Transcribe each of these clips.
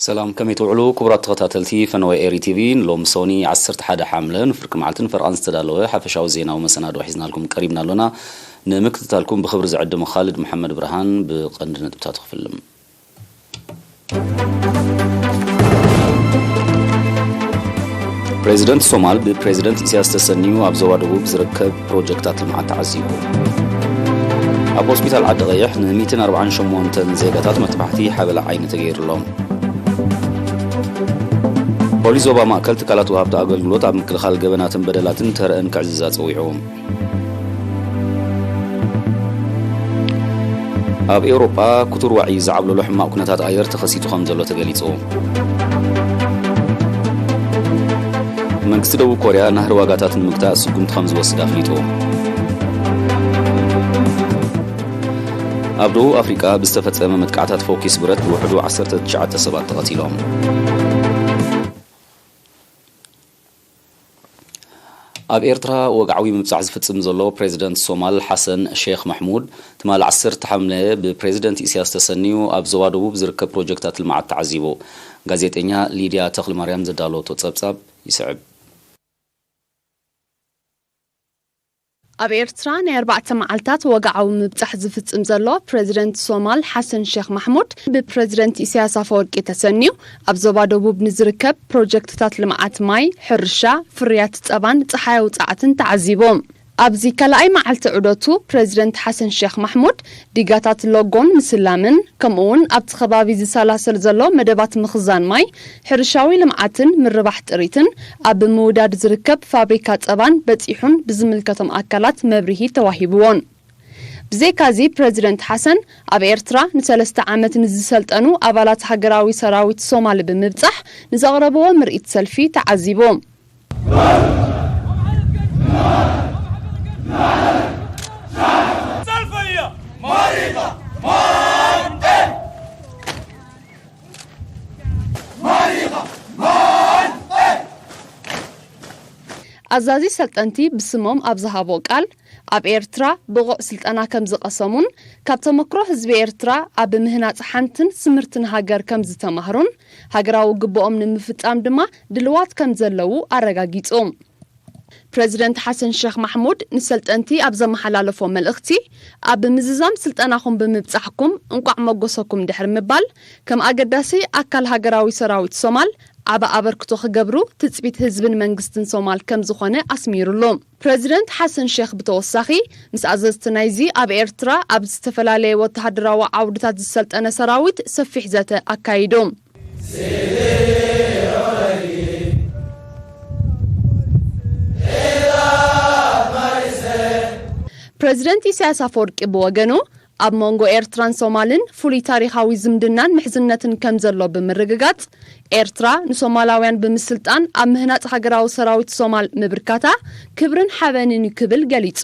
ሰላም፣ ከመይ ትውዕሉ ክቡራት ተኸታተልቲ ፈነወ ኤሪ ቲቪ? ንሎሚ ሶኒ ዓሰርተ ሓደ ሓምለ ንፍርቂ መዓልትን ፈርቓን ዝተዳለወ ሓፈሻዊ ዜናዊ መሰናድኦ ሒዝናልኩም ቀሪብና ኣሎና። ንምክትታልኩም ብኽብሪ ዝዕድም ኻልድ መሓመድ ብርሃን። ብቐንዲ ነጥብታቱ ክፍልም። ፕሬዚደንት ሶማል ብፕሬዚደንት ኢሳያስ ተሰንዩ ኣብ ዞባ ደቡብ ዝርከብ ፕሮጀክታት ልምዓት ተዓዚቡ። ኣብ ሆስፒታል ዓዲ ቀይሕ ን ሚእትን ኣርባዓን ሸሞንተን ዜጋታት መጥባሕቲ ሓበላ ዓይኒ ተገይሩሎም። ፖሊስ ዞባ ማእከል ትካላት ወሃብቲ ኣገልግሎት ኣብ ምክልኻል ገበናትን በደላትን ተረአን ክዕዝዛ ጸዊዑ። ኣብ ኤውሮጳ ክቱር ዋዒ ዝዓብለሎ ሕማቕ ኩነታት ኣየር ተኸሲቱ ከም ዘሎ ተገሊጹ። መንግስቲ ደቡብ ኮርያ ናህሪ ዋጋታት ንምግታእ ስጉምቲ ከም ዝወስድ ኣፍሊጡ። ኣብ ደቡብ ኣፍሪቃ ብዝተፈጸመ መጥቃዕታት ፎኪስ ብረት ብውሕዱ ዓሰርተ ትሽዓተ ሰባት ተቐቲሎም። ኣብ ኤርትራ ወግዓዊ ምብጻሕ ዝፍጽም ዘሎ ፕሬዚደንት ሶማል ሓሰን ሼኽ ማሕሙድ፣ ትማሊ ዓሰርተ ሓምለ ብፕሬዚደንት ኢሳያስ ተሰንዩ ኣብ ዞባ ደቡብ ዝርከብ ፕሮጀክታት ልምዓት ተዓዚቡ። ጋዜጠኛ ሊድያ ተኽለማርያም ዘዳለወቶ ጸብጻብ ይስዕብ። ኣብ ኤርትራ ናይ ኣርባዕተ መዓልታት ወግዓዊ ምብጻሕ ዝፍጽም ዘሎ ፕሬዚደንት ሶማል ሓሰን ሼኽ ማሕሙድ፣ ብፕሬዚደንት ኢሳያስ ኣፈወርቂ ተሰንዩ ኣብ ዞባ ደቡብ ንዝርከብ ፕሮጀክትታት ልምዓት ማይ፣ ሕርሻ፣ ፍርያት ጸባን ጸሓያዊ ጸዓትን ተዓዚቡ። ኣብዚ ካልኣይ መዓልቲ ዑደቱ፣ ፕሬዚደንት ሓሰን ሼኽ ማሕሙድ ዲጋታት ሎጎን ምስላምን፣ ከምኡ'ውን ኣብቲ ከባቢ ዝሰላሰል ዘሎ መደባት ምኽዛን ማይ፣ ሕርሻዊ ልምዓትን ምርባሕ ጥሪትን ኣብ ምውዳድ ዝርከብ ፋብሪካ ጸባን በጺሑን ብዝምልከቶም ኣካላት መብርሂ ተዋሂብዎን። ብዘይካዚ፣ ፕሬዚደንት ሓሰን ኣብ ኤርትራ ንሰለስተ ዓመት ንዝሰልጠኑ ኣባላት ሃገራዊ ሰራዊት ሶማል ብምብጻሕ ንዘቕረብዎ ምርኢት ሰልፊ ተዓዚቡ። ኣዛዚ ሰልጠንቲ ብስሞም ኣብ ዝሃቦ ቃል፣ ኣብ ኤርትራ ብቑዕ ስልጠና ከም ዝቐሰሙን ካብ ተመክሮ ህዝቢ ኤርትራ ኣብ ምህናጽ ሓንትን ስምርትን ሃገር ከም ዝተማህሩን ሃገራዊ ግብኦም ንምፍጻም ድማ ድልዋት ከም ዘለዉ ኣረጋጊጹ። ፕረዚደንት ሓሰን ሸኽ ማሕሙድ ንሰልጠንቲ ኣብ ዘመሓላለፎ መልእኽቲ፣ ኣብ ምዝዛም ስልጠናኹም ብምብጻሕኩም እንቋዕ መጎሰኩም ድሕሪ ምባል፣ ከም ኣገዳሲ ኣካል ሃገራዊ ሰራዊት ሶማል ዓቢ ኣበርክቶ ክገብሩ ትጽቢት ህዝብን መንግስትን ሶማል ከም ዝኾነ ኣስሚሩሉ። ፕረዚደንት ሓሰን ሸኽ ብተወሳኺ፣ ምስ ኣዘዝቲ ናይዚ ኣብ ኤርትራ ኣብ ዝተፈላለየ ወተሃደራዊ ዓውድታት ዝሰልጠነ ሰራዊት ሰፊሕ ዘተ ኣካይዱ። ፕረዚደንት ኢሳያስ ኣፈወርቂ ብወገኑ፣ ኣብ መንጎ ኤርትራን ሶማልን ፍሉይ ታሪኻዊ ዝምድናን ምሕዝነትን ከም ዘሎ ብምርግጋጽ፣ ኤርትራ ንሶማላውያን ብምስልጣን ኣብ ምህናጽ ሃገራዊ ሰራዊት ሶማል ምብርካታ ክብርን ሓበንን እዩ ክብል ገሊጹ።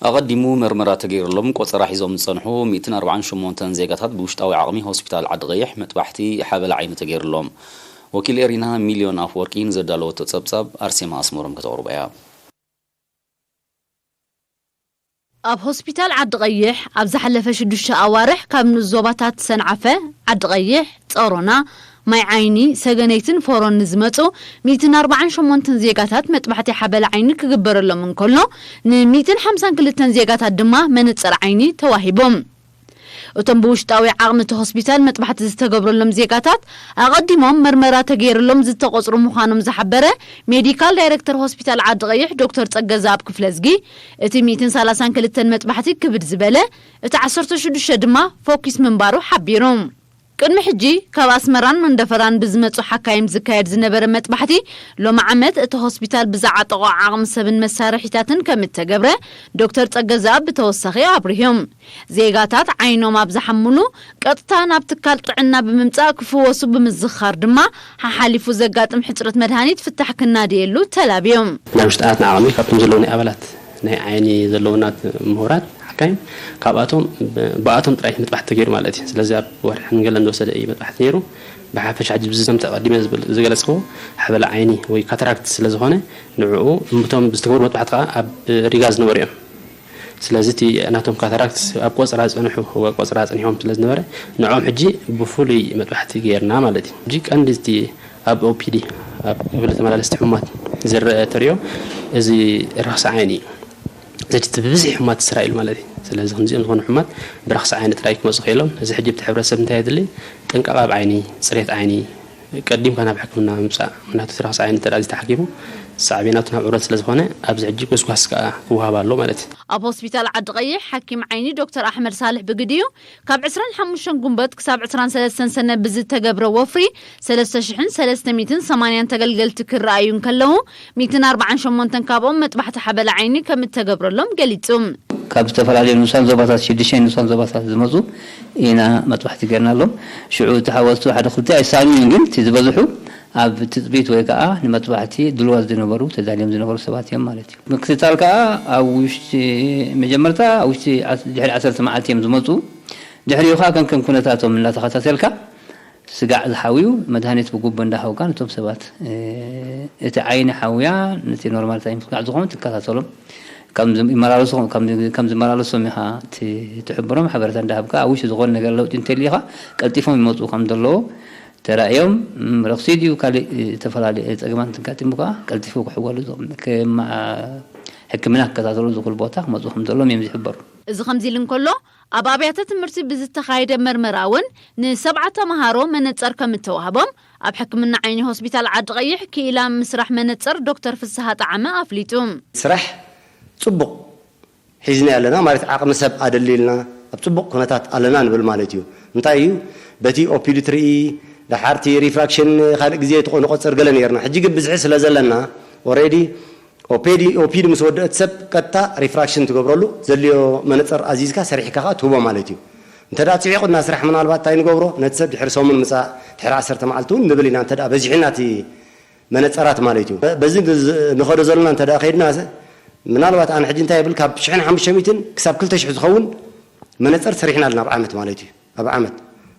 ኣቐዲሙ መርመራ ተገይሩሎም ቆጸራ ሒዞም ዝጸንሑ ሚእትን ኣርባዓን ሸሞንተን ዜጋታት ብውሽጣዊ ዓቕሚ ሆስፒታል ዓዲ ቀይሕ መጥባሕቲ ሓበላ ዓይኒ ተገይሩሎም። ወኪል ኤሪና ሚልዮን ኣፍወርቂ ንዘዳለወቶ ጸብጻብ ኣርሴማ ኣስመሮም ከተቕርቦ እያ። ኣብ ሆስፒታል ዓዲ ቀይሕ ኣብ ዝሓለፈ ሽዱሽተ ኣዋርሕ ካብ ንኡስ ዞባታት ሰንዓፈ፣ ዓዲ ቀይሕ፣ ጸሮና፣ ማይ ዓይኒ፣ ሰገነይትን ፎሮን ንዝመጹ ሚእትን ኣርባዓን ሸሞንተን ዜጋታት መጥባሕቲ ሓበላ ዓይኒ ክግበረሎም እንከሎ፣ ን ሚእትን ሓምሳን ክልተን ዜጋታት ድማ መነጽር ዓይኒ ተዋሂቦም። እቶም ብውሽጣዊ ዓቕሚ እቲ ሆስፒታል መጥባሕቲ ዝተገብረሎም ዜጋታት፣ ኣቐዲሞም መርመራ ተገይርሎም ዝተቖጽሩ ምዃኖም ዝሓበረ ሜዲካል ዳይሬክተር ሆስፒታል ዓዲ ቀይሕ ዶክተር ጸገዝኣብ ክፍለዝጊ፣ እቲ ሚእትን ሰላሳን ክልተን መጥባሕቲ ክብድ ዝበለ፣ እቲ ዓሰርተ ሽዱሽተ ድማ ፎኪስ ምንባሩ ሓቢሩ። ቅድሚ ሕጂ ካብ ኣስመራን መንደፈራን ብዝመጹ ሓካይም ዝካየድ ዝነበረ መጥባሕቲ፣ ሎሚ ዓመት እቲ ሆስፒታል ብዝዓጠቖ ዓቕሚ ሰብን መሳርሒታትን ከም እተገብረ ዶክተር ጸገዝኣብ ብተወሳኺ ኣብሪሆም። ዜጋታት ዓይኖም ኣብ ዝሓምሉ ቀጥታ ናብ ትካል ጥዕና ብምምጻእ ክፍወሱ ብምዝኻር ድማ፣ ሓሓሊፉ ዘጋጥም ሕጽረት መድሃኒት ፍታሕ ክናድየሉ ተላብዮም። ናይ ውሽጢ ዓቕሚ ካብቶም ዘለዉ ናይ ኣባላት ናይ ዓይኒ ዘለዉና ምሁራት ሓካይም ካብኣቶም ብኣቶም ጥራይ ምጥባሕ ተገይሩ ማለት እዩ። ስለዚ ኣብ ወርሒ ሕንገለን ዝወሰደ እዩ መጥባሕቲ ነይሩ። ብሓፈሻ ሕጂ ብዚ ከምቲ ኣቐዲመ ዝብል-፣ ዝገለጽክዎ ሓበላ ዓይኒ ወይ ካታራክት ስለ ዝኾነ ንዕኡ እቶም ብዝተገብሩ መጥባሕቲ ከኣ ኣብ ሪጋ ዝነበሩ እዮም። ስለዚ እቲ ናቶም ካታራክት ኣብ ቆፅራ ፀንሑ ቆፅራ ፀኒሖም ስለ ዝነበረ ንዕኦም ሕጂ ብፍሉይ መጥባሕቲ ገይርና ማለት እዩ። ሕጂ ቀንዲ እቲ ኣብ ኦፒዲ ኣብ ክፍሊ ተመላለስቲ ሕሙማት ዝረአ ተሪኦ እዚ ረኽሲ ዓይኒ እዩ። ዘጅት ብብዝሒ ሕማት ስራ ኢሉ ማለት እዩ። ስለዚ ከምዚኦም ዝኾኑ ሕማት ብረኽሲ ዓይኒ ጥራይ ክመፁ ክኢሎም። እዚ ሕጂ እቲ ሕብረተሰብ እንታይ የድሊ? ጥንቃቐ ኣብ ዓይኒ፣ ፅሬት ዓይኒ፣ ቀዲምካ ናብ ሕክምና ምምፃእ። ምክንያቱ እቲ ረኽሲ ዓይኒ እንተ ደኣ ተሓኪሙ ሳዕቤናቱ ናብ ዕብረት ስለ ዝኾነ ኣብዚ ሕጂ ጎስጓስ ከዓ ክወሃብ ኣሎ ማለት እዩ። ኣብ ሆስፒታል ዓዲ ቀይሕ ሓኪም ዓይኒ ዶክተር ኣሕመድ ሳልሕ ብግዲኡ ካብ ዕስራን ሓሙሽተን ጉንበት ክሳብ ዕስራን ሰለስተን ሰነ ብዝተገብረ ወፍሪ ሰለስተ ሽሕን ሰለስተ ሚእትን ሰማንያን ተገልገልቲ ክረኣዩ እንከለዉ ሚእትን ኣርባዓን ሸሞንተን ካብኦም መጥባሕቲ ሓበላ ዓይኒ ከም እተገብረሎም ገሊጹ። ካብ ዝተፈላለዩ ንኡሳን ዞባታት ሽዱሽተ ንኡሳን ዞባታት ዝመፁ ኢና መጥባሕቲ ገርናሎም። ሽዑ እቲ ሓወስቱ ሓደ ክልተ ኣይሳኑን ግን እቲ ዝበዝሑ ኣብ ትፅቢት ወይ ከዓ ንመጥባሕቲ ድልዋት ዝነበሩ ተዳልዮም ዝነበሩ ሰባት እዮም ማለት እዩ። ምክትታል ከዓ ኣብ ውሽጢ መጀመርታ ኣብ ውሽጢ ዓስ- ድሕሪ ዓሰርተ መዓልቲ እዮም ዝመፁ። ድሕሪኡ ከዓ ከም ከም ኩነታቶም እናተኸታተልካ ስጋዕ ዝሓውዩ መድሃኒት ብጉቦ እንዳሃውካ ነቶም ሰባት እቲ ዓይኒ ሓውያ ነቲ ኖርማል ታይም ስጋዕ ዝኾኑ ትከታተሎም። ከም ዝመላለሱ ከም ዝመላለሶም ኢኻ ትሕብሮም ሓበረታ እንዳሃብካ ኣብ ውሽጢ ዝኾነ ነገር ለውጢ እንተልዩኻ ቀልጢፎም ይመፁ ከም ዘለዎ ተራእዮም። ረኽሲ ድዩ ካልእ ዝተፈላለዩ ፀገማት እንትጋጢሙ ከዓ ቀልጢፉ ክሕወሉ ሕክምና ክከታተሉ ዝኽእሉ ቦታ ክመፁ ከም ዘለዎም እዮም ዝሕበሩ። እዚ ከምዚ ኢሉ እንከሎ ኣብ ኣብያተ ትምህርቲ ብዝተኻየደ መርመራ እውን ንሰብዓ ተምሃሮ መነፀር ከም እተዋህቦም ኣብ ሕክምና ዓይኒ ሆስፒታል ዓዲ ቀይሕ ክኢላ ምስራሕ መነፀር ዶክተር ፍስሃ ጣዕመ ኣፍሊጡ። ስራሕ ፅቡቕ ሒዝና ኣለና ማለት ዓቕሚ ሰብ ኣደሊልና ኣብ ፅቡቕ ኩነታት ኣለና ንብል ማለት እዩ። እንታይ እዩ በቲ ኦፒዲ ትርኢ ደሓርቲ ሪፍራክሽን ካልእ ግዜ ንቆፅር ገለ ነርና ሕጂ ግን ብዝሒ ስለ ዘለና ኦሬዲ ኦፒዲ ምስ ወደአት ሰብ ቀጥታ ሪፍራክሽን ትገብረሉ ዘልዮ መነፀር ኣዚዝካ ሰሪሕካ ከዓ ትህቦ ማለት እዩ። እንተ ደኣ ፅዒቑና ስራሕ ምናልባት እንታይ ንገብሮ ነቲ ሰብ ድሕሪ ሰሙን ምፃእ ድሕሪ ዓሰርተ መዓልቲ እውን ንብል ኢና እንተ ደኣ በዚሑና እቲ መነፀራት ማለት እዩ። በዚ ንኸዶ ዘለና እንተ ደኣ ከይድና ምናልባት ኣነ ሕጂ እንታይ ይብል ካብ ሽሕን ሓሙሽተ ሚእትን ክሳብ ክልተ ሽሕ ዝኸውን መነፀር ሰሪሕና ኣለና ኣብ ዓመት ማለት እዩ። ኣብ ዓመት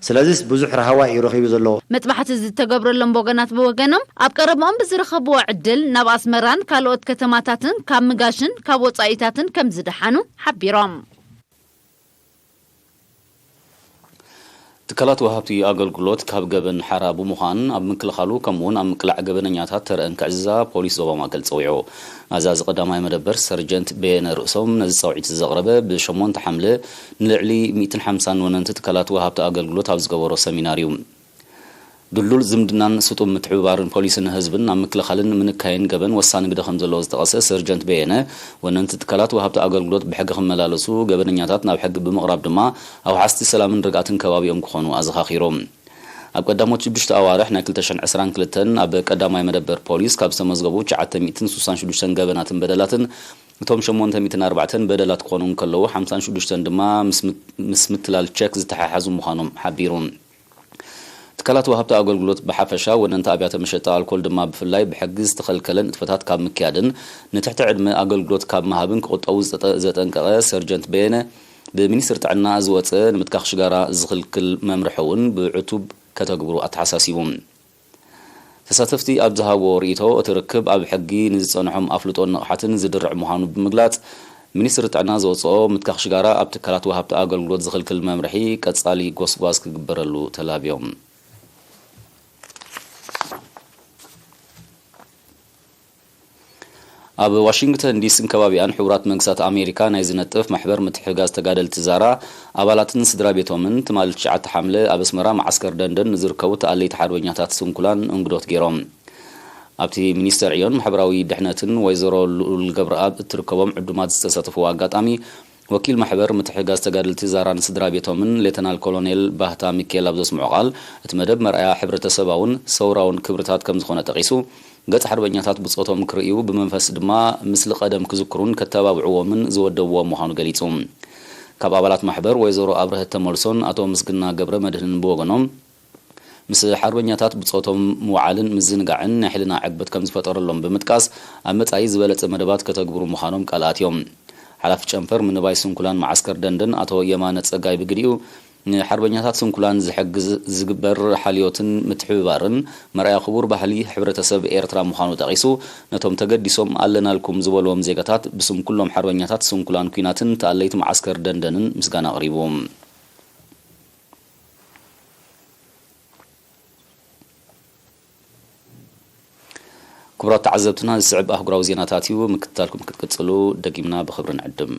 ስለዚስ ብዙሕ ረሃዋ እዩ ረኺቡ ዘለዎ። መጥባሕቲ ዝተገብረሎም ወገናት ብወገኖም ኣብ ቀረብኦም ብዝረኸብዎ ዕድል ናብ ኣስመራን ካልኦት ከተማታትን ካብ ምጋሽን ካብ ወፃኢታትን ከም ዝደሓኑ ሓቢሮም። ትካላት ወሃብቲ ኣገልግሎት ካብ ገበን ሓራ ብምዃን ኣብ ምክልኻሉ ከምኡውን ኣብ ምቅላዕ ገበነኛታት ተረአን ክዕዝዛ ፖሊስ ዞባ ማእከል ፀዊዑ። ኣዛዚ ቀዳማይ መደበር ሰርጀንት በየነ ርእሶም ነዚ ፃውዒት ዘቕረበ ብሸሞንተ ሓምለ ንልዕሊ ሚእትን ሓምሳን ወነንቲ ትካላት ወሃብቲ ኣገልግሎት ኣብ ዝገበሮ ሰሚናር እዩ። ድልዱል ዝምድናን ስጡም ምትሕብባርን ፖሊስን ህዝብን ኣብ ምክልኻልን ምንካይን ገበን ወሳኒ ግደ ከም ዘለዎ ዝጠቐሰ ሰርጀንት በየነ፣ ወነንቲ ትካላት ወሃብቲ ኣገልግሎት ብሕጊ ክመላለሱ፣ ገበነኛታት ናብ ሕጊ ብምቕራብ ድማ ኣውሓስቲ ሰላምን ርግኣትን ከባቢኦም ክኾኑ ኣዘኻኺሩ። ኣብ ቀዳሞት ሽዱሽተ ኣዋርሕ ናይ ክልተ ሽሕን ዕስራን ክልተን ኣብ ቀዳማይ መደበር ፖሊስ ካብ ዝተመዝገቡ ትሽዓተ ሚእትን ስሳን ሽዱሽተን ገበናትን በደላትን እቶም ሸሞንተ ሚእትን ኣርባዕተን በደላት ክኾኑ እንከለዉ ሓምሳን ሽዱሽተን ድማ ምስ ምትላል ቸክ ዝተሓሓዙ ምዃኖም ሓቢሩ። ትካላት ወሃብቲ ኣገልግሎት ብሓፈሻ፣ ወነንቲ ኣብያተ መሸጣ ኣልኮል ድማ ብፍላይ ብሕጊ ዝተኸልከለ ንጥፈታት ካብ ምክያድን ንትሕቲ ዕድመ ኣገልግሎት ካብ ምሃብን ክቑጠቡ ዘጠንቀቐ ሰርጀንት በየነ፣ ብሚኒስትሪ ጥዕና ዝወፀ ንምትካኽ ሽጋራ ዝኽልክል መምርሒ እውን ብዕቱብ ከተግብሩ ኣተሓሳሲቡ። ተሳተፍቲ ኣብ ዝሃብዎ ርእይቶ፣ እቲ ርክብ ኣብ ሕጊ ንዝፀንሖም ኣፍልጦን ንቕሓትን ዝድርዕ ምዃኑ ብምግላፅ፣ ሚኒስትሪ ጥዕና ዘውፅኦ ምትካኽ ሽጋራ ኣብ ትካላት ወሃብቲ ኣገልግሎት ዝኽልክል መምርሒ ቀፃሊ ጎስጓስ ክግበረሉ ተላብዮም። ኣብ ዋሽንግተን ዲስን ከባቢኣን ሕቡራት መንግስታት ኣሜሪካ ናይ ዝነጥፍ ማሕበር ምትሕግጋዝ ተጋደልቲ ዛራ ኣባላትን ስድራ ቤቶምን ትማሊ ትሽዓተ ሓምለ ኣብ ኣስመራ መዓስከር ደንደን ንዝርከቡ ተኣለይቲ ሓርበኛታት ስንኩላን እንግዶት ገይሮም። ኣብቲ ሚኒስተር ዕዮን ማሕበራዊ ድሕነትን ወይዘሮ ልኡል ገብረኣብ እትርከቦም ዕዱማት ዝተሳተፍዎ ኣጋጣሚ ወኪል ማሕበር ምትሕግጋዝ ተጋደልቲ ዛራን ስድራ ቤቶምን ሌተናል ኮሎኔል ባህታ ሚካኤል ኣብ ዘስምዖ ቃል እቲ መደብ መርኣያ ሕብረተሰባውን ሰውራውን ክብርታት ከምዝኾነ ጠቒሱ ገጽ ሓርበኛታት ብጾቶም ክርእዩ ብመንፈስ ድማ ምስሊ ቀደም ክዝክሩን ከተባብዕዎምን ዝወደብዎ ምዃኑ ገሊጹ። ካብ ኣባላት ማሕበር ወይዘሮ ኣብረሀት ተመልሶን ኣቶ ምስግና ገብረ መድህንን ብወገኖም ምስ ሓርበኛታት ብጾቶም ምውዓልን ምዝንጋዕን ናይ ሕልና ዕግበት ከም ዝፈጠረሎም ብምጥቃስ ኣብ መጻኢ ዝበለጸ መደባት ከተግብሩ ምዃኖም ቃል ኣትዮም። ሓላፊ ጨንፈር ምንባይ ስንኩላን መዓስከር ደንደን ኣቶ የማነ ጸጋይ ብግዲኡ ንሓርበኛታት ስንኩላን ዝሕግዝ ዝግበር ሓልዮትን ምትሕብባርን መርኣያ ክቡር ባህሊ ሕብረተሰብ ኤርትራ ምዃኑ ጠቒሱ፣ ነቶም ተገዲሶም ኣለናልኩም ዝበልዎም ዜጋታት ብስም ኩሎም ሓርበኛታት ስንኩላን ኲናትን ተኣለይቲ መዓስከር ደንደንን ምስጋና ኣቕሪቡ። ክቡራት ተዓዘብትና፣ ዝስዕብ ኣህጉራዊ ዜናታት እዩ። ምክትታልኩም ክትቅጽሉ ደጊምና ብኽብሪ ንዕድም።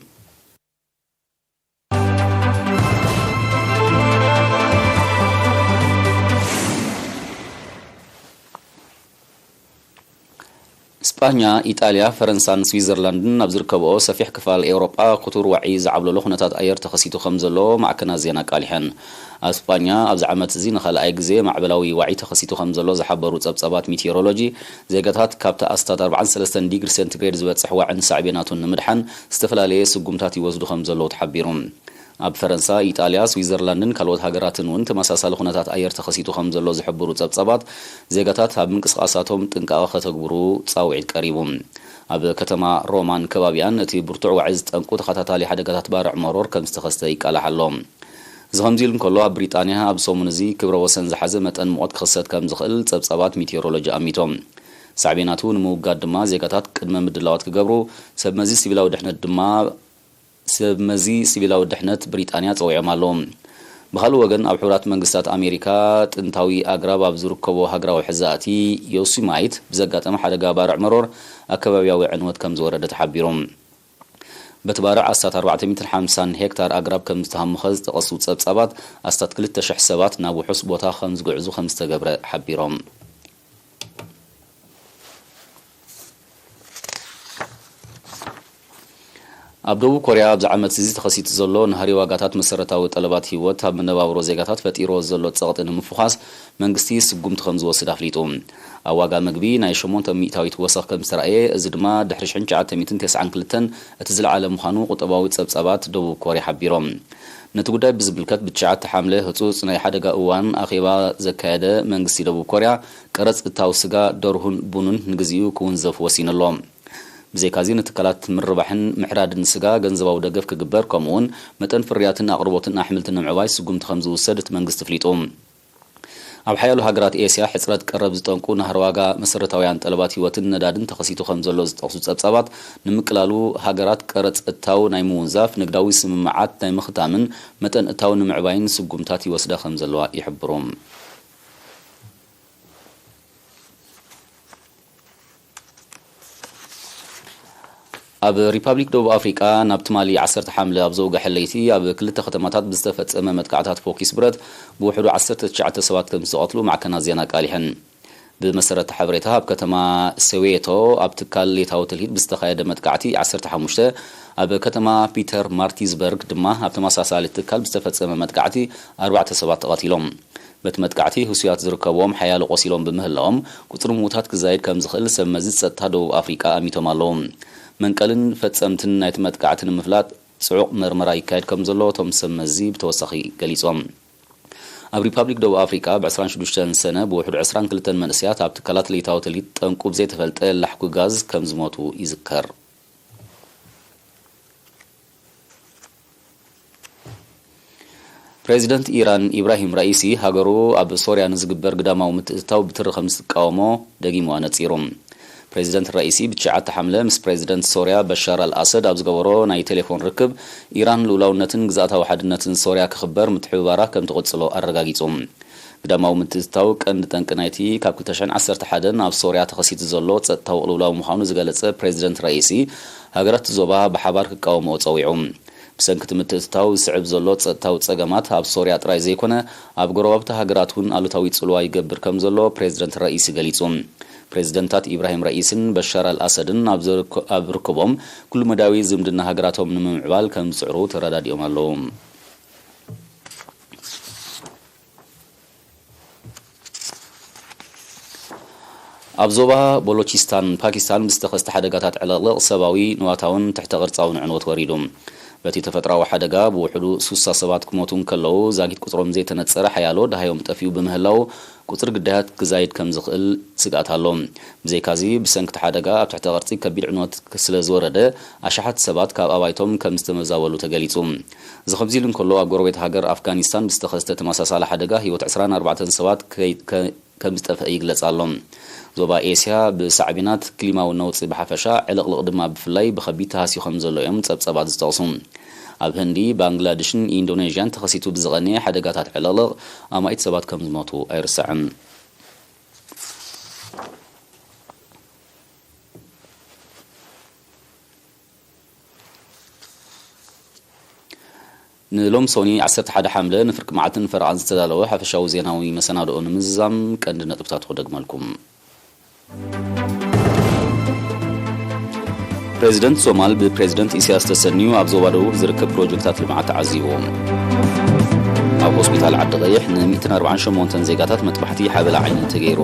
ስጳኛ፣ ኢጣልያ፣ ፈረንሳን ስዊዘርላንድን ኣብ ዝርከብኦ ሰፊሕ ክፋል ኤውሮጳ ክቱር ዋዒ ዝዓብለሎ ኩነታት ኣየር ተኸሲቱ ከም ዘሎ ማዕከናት ዜና ኣቃሊሐን። ኣብ ስጳኛ ኣብዚ ዓመት እዚ ንኻልኣይ ግዜ ማዕበላዊ ዋዒ ተኸሲቱ ከም ዘሎ ዝሓበሩ ጸብጻባት ሚቴዎሮሎጂ፣ ዜጋታት ካብቲ ኣስታት ኣርባዓን ሰለስተን ዲግሪ ሴንቲግሬድ ዝበጽሕ ዋዕን ሳዕቤናቱን ንምድሓን ዝተፈላለየ ስጉምታት ይወስዱ ከም ዘለዉ ተሓቢሩ። ኣብ ፈረንሳ፣ ኢጣልያ፣ ስዊዘርላንድን ካልኦት ሃገራትን እውን ተመሳሳሊ ኩነታት ኣየር ተኸሲቱ ከም ዘሎ ዝሕብሩ ጸብጻባት፣ ዜጋታት ኣብ ምንቅስቓሳቶም ጥንቃቐ ከተግብሩ ጻውዒት ቀሪቡ። ኣብ ከተማ ሮማን ከባቢኣን እቲ ብርቱዕ ዋዒ ዝጠንቁ ተኸታታሊ ሓደጋታት ባርዕ መሮር ከም ዝተኸስተ ይቃላሕ ኣሎ። እዚ ከምዚ ኢሉ እንከሎ፣ ኣብ ብሪጣንያ ኣብ ሰሙን እዚ ክብረ ወሰን ዝሓዘ መጠን ሙቐት ክኽሰት ከም ዝኽእል ጸብጻባት ሚቴዎሮሎጂ ኣሚቶም። ሳዕቤናቱ ንምውጋድ ድማ ዜጋታት ቅድመ ምድላዋት ክገብሩ ሰብ መዚ ሲቪላዊ ድሕነት ድማ ሰብ መዚ ሲቪላዊ ድሕነት ብሪጣንያ ጸዊዖም ኣለዉ። ብኻልእ ወገን፣ ኣብ ሕቡራት መንግስታት ኣሜሪካ ጥንታዊ ኣግራብ ኣብ ዝርከቦ ሃገራዊ ሕዛእቲ ዮሲማይት ብዘጋጠመ ሓደጋ ባርዕ መሮር ኣከባብያዊ ዕንወት ከም ዝወረደ ተሓቢሩ። በቲ ባርዕ ኣስታት ኣርባዕተ ሚእትን ሓምሳን ሄክታር ኣግራብ ከም ዝተሃመኸ ዝጠቐሱ ጸብጻባት፣ ኣስታት ክልተ ሽሕ ሰባት ናብ ውሑስ ቦታ ከም ዝግዕዙ ከም ዝተገብረ ሓቢሮም። ኣብ ደቡብ ኮርያ ኣብዚ ዓመት እዚ ተኸሲቱ ዘሎ ናህሪ ዋጋታት መሰረታዊ ጠለባት ህይወት ኣብ መነባብሮ ዜጋታት ፈጢርዎ ዘሎ ጸቕጢ ንምፍዃስ መንግስቲ ስጉምቲ ከም ዝወስድ ኣፍሊጡ። ኣብ ዋጋ ምግቢ ናይ ሸሞንተ ሚእታዊት ወሰኽ ከም ዝተራእየ፣ እዚ ድማ ድሕሪ ሽሕን ትሽዓተ ሚእትን ተስዓን ክልተን እቲ ዝለዓለ ምዃኑ ቁጠባዊ ጸብጻባት ደቡብ ኮርያ ሓቢሮም። ነቲ ጉዳይ ብዝምልከት ብትሽዓተ ሓምለ ህጹጽ ናይ ሓደጋ እዋን ኣኼባ ዘካየደ መንግስቲ ደቡብ ኮርያ፣ ቀረጽ እታው ስጋ፣ ደርሁን ቡንን ንግዚኡ ክውንዘፍ ወሲኑ ኣሎ። ብዘይካዚ፣ ንትካላት ምርባሕን ምሕራድን ስጋ ገንዘባዊ ደገፍ ክግበር፣ ከምኡ'ውን መጠን ፍርያትን ኣቕርቦትን ኣሕምልቲ ንምዕባይ ስጉምቲ ከም ዝውሰድ እቲ መንግስቲ ኣፍሊጡ። ኣብ ሓያሎ ሃገራት ኤስያ፣ ሕጽረት ቀረብ ዝጠንቁ ናህሪ ዋጋ መሰረታውያን ጠለባት ህይወትን ነዳድን ተኸሲቱ ከም ዘሎ ዝጠቕሱ ጸብጻባት፣ ንምቅላሉ ሃገራት ቀረጽ እታው ናይ ምውንዛፍ፣ ንግዳዊ ስምምዓት ናይ ምኽታምን መጠን እታው ንምዕባይን ስጉምታት ይወስዳ ከም ዘለዋ ይሕብሩ። ኣብ ሪፓብሊክ ደቡብ ኣፍሪቃ፣ ናብ ትማሊ ዓሰርተ ሓምለ ኣብ ዘውግሐ ለይቲ ኣብ ክልተ ከተማታት ብዝተፈጸመ መጥቃዕታት ፎኪስ ብረት ብውሕዱ ዓሰርተ ትሽዓተ ሰባት ከም ዝተቐትሉ ማዕከናት ዜና ኣቃሊሐን። ብመሰረት ሓበሬታ፣ ኣብ ከተማ ሶዌቶ ኣብ ትካል ሌታዊ ትልሂት ብዝተኻየደ መጥቃዕቲ ዓሰርተ ሓሙሽተ፣ ኣብ ከተማ ፒተር ማርቲዝበርግ ድማ ኣብ ተመሳሳሊ ትካል ብዝተፈጸመ መጥቃዕቲ ኣርባዕተ ሰባት ተቐቲሎም። በቲ መጥቃዕቲ ህሱያት ዝርከብዎም ሓያሎ ቆሲሎም ብምህላዎም፣ ቁጽሪ ምዉታት ክዛይድ ከም ዝኽእል ሰብ መዚ ጸጥታ ደቡብ ኣፍሪቃ ኣሚቶም ኣለዉ። መንቀልን ፈጸምትን ናይቲ መጥቃዕቲ ንምፍላጥ ጽዑቕ መርመራ ይካየድ ከም ዘሎ እቶም ሰብ መዚ ብተወሳኺ ገሊጾም። ኣብ ሪፓብሊክ ደቡብ ኣፍሪቃ፣ ብ ዕስራን ሽዱሽተን ሰነ ብውሕዱ ዕስራን ክልተን መንእሰያት ኣብ ትካላት ለይታዊ ትልሂት ጠንቁ ብዘይተፈልጠ ላሕኲ ጋዝ ከም ዝሞቱ ይዝከር። ፕሬዚደንት ኢራን ኢብራሂም ራኢሲ፣ ሃገሩ ኣብ ሶርያ ንዝግበር ግዳማዊ ምትእትታው ብትሪ ከም ዝትቃወሞ ደጊሙ ኣነጺሩ። ፕሬዚደንት ራኢሲ ብትሽዓተ ሓምለ ምስ ፕሬዚደንት ሶርያ በሻር ኣልኣሰድ ኣብ ዝገበሮ ናይ ቴሌፎን ርክብ፣ ኢራን ልኡላውነትን ግዝኣታዊ ሓድነትን ሶርያ ክኽበር ምትሕብባራ ከም ትቕጽሎ ኣረጋጊጹ። ግዳማዊ ምትእትታው ቀንዲ ጠንቂ ናይቲ ካብ ክልተ ሽሕን ዓሰርተ ሓደን ኣብ ሶርያ ተኸሲቱ ዘሎ ጸጥታዊ ቅልውላው ምዃኑ ዝገለጸ ፕሬዚደንት ራኢሲ፣ ሃገራት እቲ ዞባ ብሓባር ክቃወምኦ ጸዊዑ። ብሰንኪ እቲ ምትእትታው ዝስዕብ ዘሎ ጸጥታዊ ጸገማት ኣብ ሶርያ ጥራይ ዘይኮነ፣ ኣብ ጎረባብቲ ሃገራት እውን ኣሉታዊ ጽልዋ ይገብር ከም ዘሎ ፕሬዚደንት ራኢሲ ገሊጹ። ፕሬዚደንታት ኢብራሂም ራኢስን በሻር ኣልኣሰድን ኣብ ዝርክ-፣ ኣብ ርክቦም ኩሉ መዳያዊ ዝምድና ሃገራቶም ንምምዕባል ከም ዝጽዕሩ ተረዳዲኦም ኣለዉ። ኣብ ዞባ ቦሎቺስታን ፓኪስታን ብዝተኸስተ ሓደጋታት ዕልቕልቕ ሰብኣዊ ንዋታውን ትሕተ ቅርጻውን ዕንወት ወሪዱ። በቲ ተፈጥሮኣዊ ሓደጋ ብውሕዱ ሱሳ ሰባት ክሞቱ እንከለዉ፣ ዛጊት ቁጽሮም ዘይተነጸረ ሓያሎ ደሃዮም ጠፊኡ ብምህላዉ፣ ቁጽሪ ግዳያት ክዛይድ ከም ዝኽእል ስግኣት ኣሎ። ብዘይካዚ፣ ብሰንኪ እቲ ሓደጋ ኣብ ትሕተ ቅርጺ ከቢድ ዕንወት ስለ ዝወረደ፣ ኣሽሓት ሰባት ካብ ኣባይቶም ከም ዝተመዛበሉ ተገሊጹ። እዚ ከምዚ ኢሉ እንከሎ፣ ኣብ ጎረቤት ሃገር ኣፍጋኒስታን ብዝተኸስተ ተመሳሳሊ ሓደጋ ህይወት ዕስራን ኣርባዕተን ሰባት ከይ-፣ ከ-፣ ከም ዝጠፍአ ይግለጽ ኣሎ። ዞባ ኤስያ ብሳዕቤናት ክሊማዊ ነውጺ ብሓፈሻ፣ ዕልቕልቕ ድማ ብፍላይ ብኸቢድ ተሃስዩ ከም ዘሎ እዮም ጸብጸባት ዝጠቕሱ። ኣብ ህንዲ፣ ባንግላድሽን ኢንዶኔዥያን ተኸሲቱ ብዝቐነየ ሓደጋታት ዕልቕልቕ ኣማኢት ሰባት ከም ዝሞቱ ኣይርሳዕን። ንሎም ሶኒ ዓሰርተ ሓደ ሓምለ ንፍርቂ መዓልትን ፈረቓን ዝተዳለወ ሓፈሻዊ ዜናዊ መሰናድኦ ንምዝዛም ቀንዲ ነጥብታት ክደግመልኩም። ፕሬዚደንት ሶማል ብፕሬዚደንት ኢሳያስ ተሰንዩ ኣብ ዞባ ደቡብ ዝርከብ ፕሮጀክታት ልምዓት ተዓዚቡ። ኣብ ሆስፒታል ዓዲ ቀይሕ ን ሚእትን ኣርባዓን ሸሞንተን ዜጋታት መጥባሕቲ ሓበላ ዓይኒ ተገይሩ።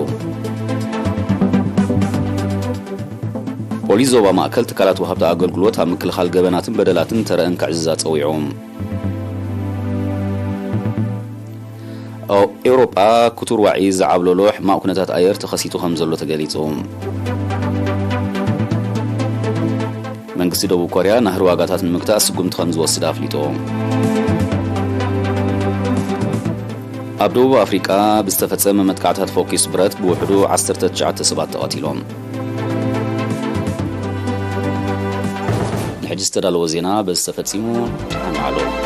ፖሊስ ዞባ ማእከል ትካላት ወሃብቲ ኣገልግሎት ኣብ ምክልኻል ገበናትን በደላትን ተረአን ከዕዝዛ ጸዊዑ። ኣብ ኤውሮጳ ክቱር ዋዒ ዝዓብለሎ ሕማቕ ኩነታት ኣየር ተኸሲቱ ከም ዘሎ ተገሊጹ። መንግስቲ ደቡብ ኮርያ ናህሪ ዋጋታት ንምግታእ ስጉምቲ ከም ዝወስድ ኣፍሊጡ። ኣብ ደቡብ ኣፍሪቃ ብዝተፈጸመ መጥቃዕታት ፎኪስ ብረት ብውሕዱ ዓሰርተ ትሽዓተ ሰባት ተቐቲሎም። ንሕጂ ዝተዳለወ ዜና በዚ ተፈጺሙ። ደሓን ዋዕሉ።